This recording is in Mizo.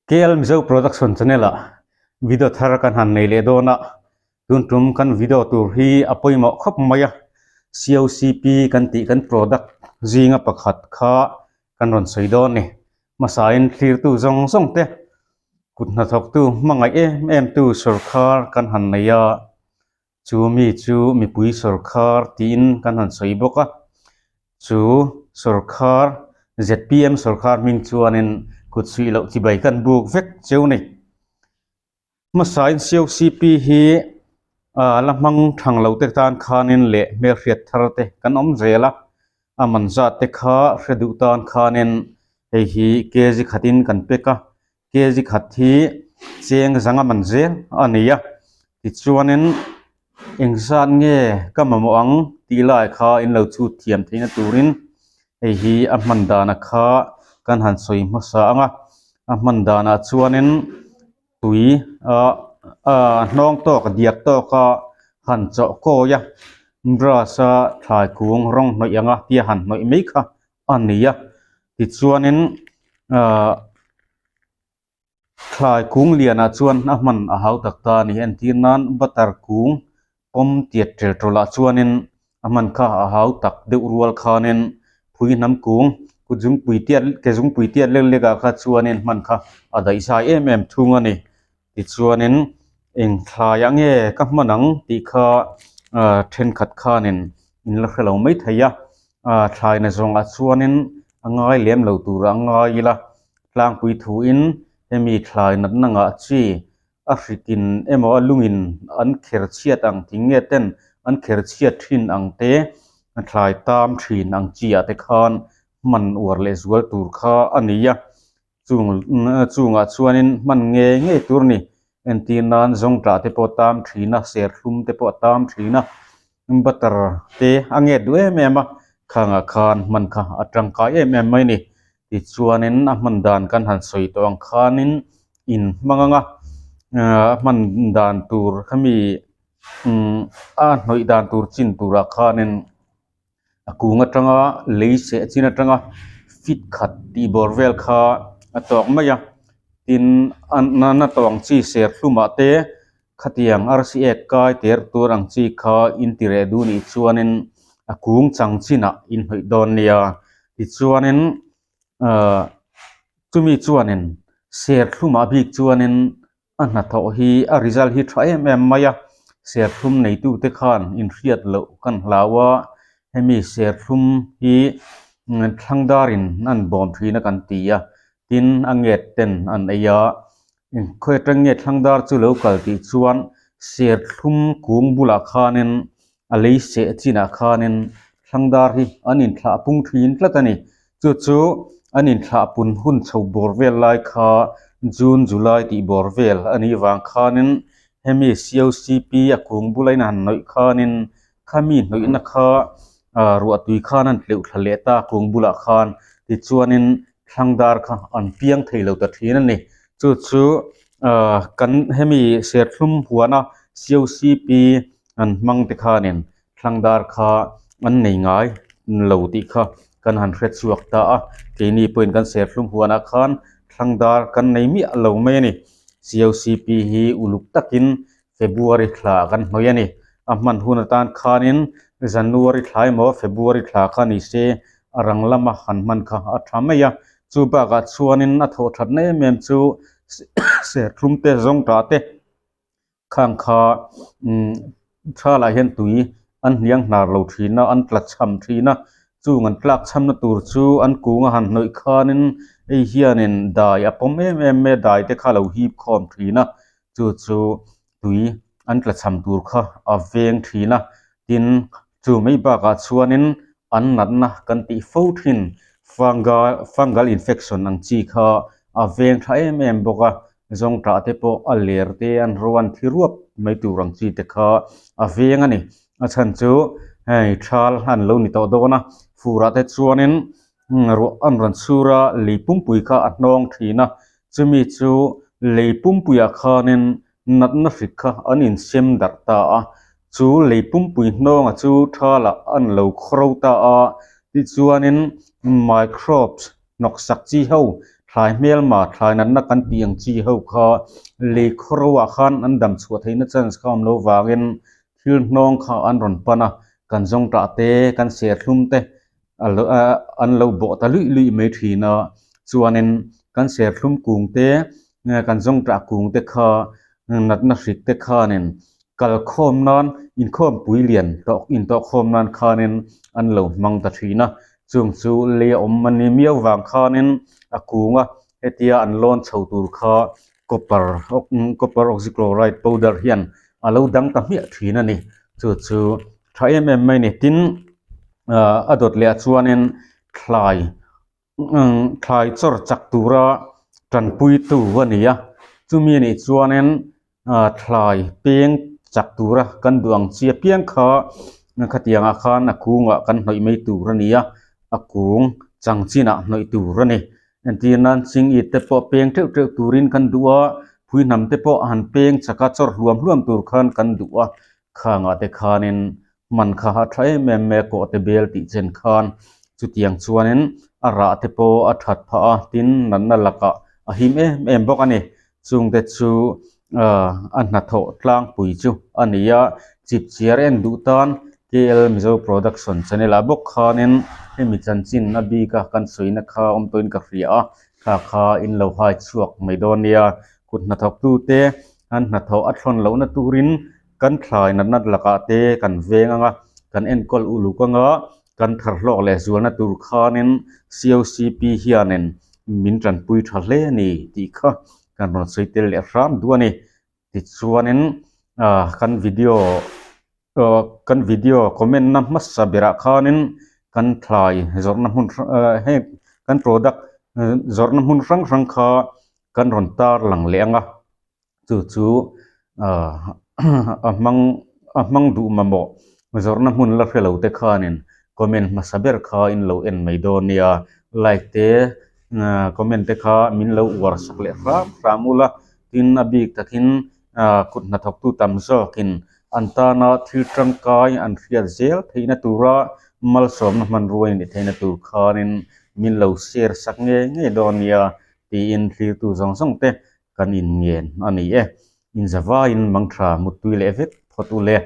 KL Mizo Production Channel ah video thar kan han nei leh dawn a, tun tum kan video tur hi a pawimawh khawp mai a, COCP kan tih kan product zinga pakhat kha kan rawn sawi dawn a ni. Hmasain thlirtu zawng zawng te kut hnathawktu hmangaih em em tu sawrkhar kan han nei a, Chu mi chu mipui sawrkhar tiin kan han sawi bawk a, chu sawrkhar zpm sawrkhar hming chuanin kut suih loh chibai kan buk vek cheu ni. Hmasain COCP hi la hmang thang lo te tan khanin leh hmelhriat thar te kan awm zel a, a man zat te kha hre duh tan khanin hei hi kg khatin kan pack a, kg khat hi cheng zanga man zel a ni a tichuanin engzat nge ka mamawh ang tih lai kha in lo chhut thiam theihna turin hei hi a hman dana kha kan han sawi hmasa ang a a hman danah chuanin tui ah ah hnawng tawk diak tawka han chawh kawi a brush a thlai kung rawng hnawih anga tia han hnawih mai kha a ni a tichuanin ahh thlai kung lianah chuan a hman a hau tak ta a ni entir nan butter kung pawm tiat tel tawlh ah chuanin a hman kha a hau tak deuh rual khanin phui hnam kung kut zungpui tiat ke zungpui tiat lek lek ah kha chuanin hman kha a daih zai em em thung a ni. Tichuanin eng thlaiah nge ka hman ang tih kha ah thenkhat khanin in la hre lo mai thei a, ah thlaina zawngah chuanin a ngai lem lo turah a ngai ila tlangpui thuin hemi thlai natna ngah chi a hrikin emaw a lungin an kher chhiat ang tih nge ten an kher chhiat thin ang te thlai tam thin ang chi ah te khan hman uar leh zual tur kha a ni a. Chung chungah chuanin hman ngei ngei tur a ni. Entir nan zawngtah te pawh a tam thin a, serthlum te pawh a tam thin a, butter te a nget duh em em a, khangah khan hman kha a tangkai em em mai a ni. Tichuanin a hman dan kan han sawi tawh ang khanin in hmang ang a, a hman dan tur khami a hnawih dan tur chin turah khanin. A kung atanga lei seh chin atanga fit khat tih bawr vel kha a tawk mai a tin a na tawng chi serthlumah te khatiang arsi ek kai ter tur ang chi kha in ti reh duh nih chuanin a kung chang chinah in hnawih dawn nia tichuanin ahh chumi chuanin serthlumah bik chuanin. A hnathawh hi a result hi tha em em mai a, serthlum neitute khan inhriat loh kan hlau a, hemi serthlum hi thlangdarin an bawm thin a kan ti a, tin a nget ten an ei a, khawi atang nge thlangdar chu lo kal tih chuan serthlum kung bulah khanin a lei seh chinah khanin thlangdar hi an inthlah pung thin tlat a ni. Chu chu an inthlah pun hun chho bawr vel lai kha June, July tih bawr vel a nih vang khanin hemi COCP a kung bula in a han hnawih khanin khami hnawihna kha ah ruahtui khan an tleuh thla leh ta kung bulah khan tichuanin thlangdar kha an piang thei lo ta thin a ni. Chu chu ah kan hemi serthlum huana COCP an hmang te khanin thlangdar kha an nei ngai lo tih kha kan han hre chhuak ta a keini pawhin kan serthlum huanah khan thlangdar kan nei miah lo mai a ni C_O_C_P hi uluk takin February thla kan hnawih a ni a hman hun atan khanin January thla emaw February thla kha ni se a rang lama han hman kha a tha mai a chu bakah chuanin a thawh thatna em em chu serthlum te zawng tah te. Khang kha umm thalah hian tui an hniang hnar lo thin a an tla cham thin a chung an tlak chhamna tur chu an kung a han hnawih khanin hei hianin dai a pawm em em mai a dai te kha a lo hip khawm thin a chu chu tui an tla cham tur kha a veng thin a tin chu mai bakah chuanin an natna kan tih fo thin fungal fungal infection ang chi kha a veng tha em em bawk a zawngtah te pawh a ler te an ro an thi ruap mai tur ang chi te kha a veng a ni a chhan chu hei thal an lo ni tawh dawn a furah te chuanin ruah an rawn chhur a lei pumpui kha a hnawng thin a chumi chu lei pumpuiah khanin natna hrik kha an insem darh ta a chu lei pumpui hnawnga chu thalah an lo khawro ta a tichuanin microbes hnawksak chi ho. Thlai hmelma, thlai natna kan tih ang chi ho kha lei khawro ah khan an dam chhuah theihna chance kha awm lo vangin thil hnawng kha an rawn pan a, kan zawngtah te, kan serthlum te an lo bawh ta luih luih mai thin a, chuanin kan serthlum kung te, kan zawngtah kung te kha natna hrik te khanin kal khawm nan inkhawmpui lian tawh intawhkhawm nan khanin an lo hmang ta thin a, chung chu lei a awm a ni miau vang khanin a kung a hetia an lawn chho tur kha copper copper oxychloride powder hian a lo dang ta hmiah thin a ni chu chu tha em em mai a ni tin ah a dawt leh ah chuanin thlai thlai chawr chak tura tanpuitu a ni a chumi anih chuanin ah thlai peng chak tura kan duh ang chi apiang kha khatiangah khan a kungah kan hnawih mai tur a ni a a kung chang chinah hnawih tur a ni entir nan chingit te pawh peng teuh teuh turin kan duh a phuihnam te pawh han peng chak a chawr hluam hluam tur khan kan duh a khangah te khanin hman kha a tha em em mai a kawhte bel tih chen khan chutiang chuanin a rah te pawh a that phah a tin natna lakah a him em em bawk a ni chungte chu ah a hnathawh tlangpui chu a ni a chipchiar en duh tan K_L Mizo production channel ah bawk khanin hemi chanchin a bik a kan sawina kha awm tawhin ka hria a kha kha in lo hai chhuak mai dawn nia kut hnathawk tute an hnathawh a thlawn lohna turin Kan thlai natna lakah te kan veng anga, kan enkawl uluk anga, kan thar hlawk leh zualna tur khanin COCP hianin min tanpui tha hle a ni tih kha kan rawn sawi tel leh hram duh a ni. Tichuanin kan video kan video comment na hmasa berah khanin kan thlai zawrhna hmun hrang heng kan product zawrhna hmun hrang hrang kha kan rawn tarlang leh anga. Chu chu ah a hmang a hmang duh mamawh zawrhna hmun la hre lo te khanin comment hmasa ber kha in lo en mai dawn nia like te ah comment te kha min lo uar sak leh hram hram ula tin a bik takin ah kut hnathawktu tam zawkin an tana thil tangkai an hriat zel theihna tura malsawmna hmanrua in i theihna tur khanin min lo share sak ngei ngei dawn nia tiin thlirtu zawng zawng te Kan inngen a ni e. Inzavaiin mangtha muttui leh vek phawt u le.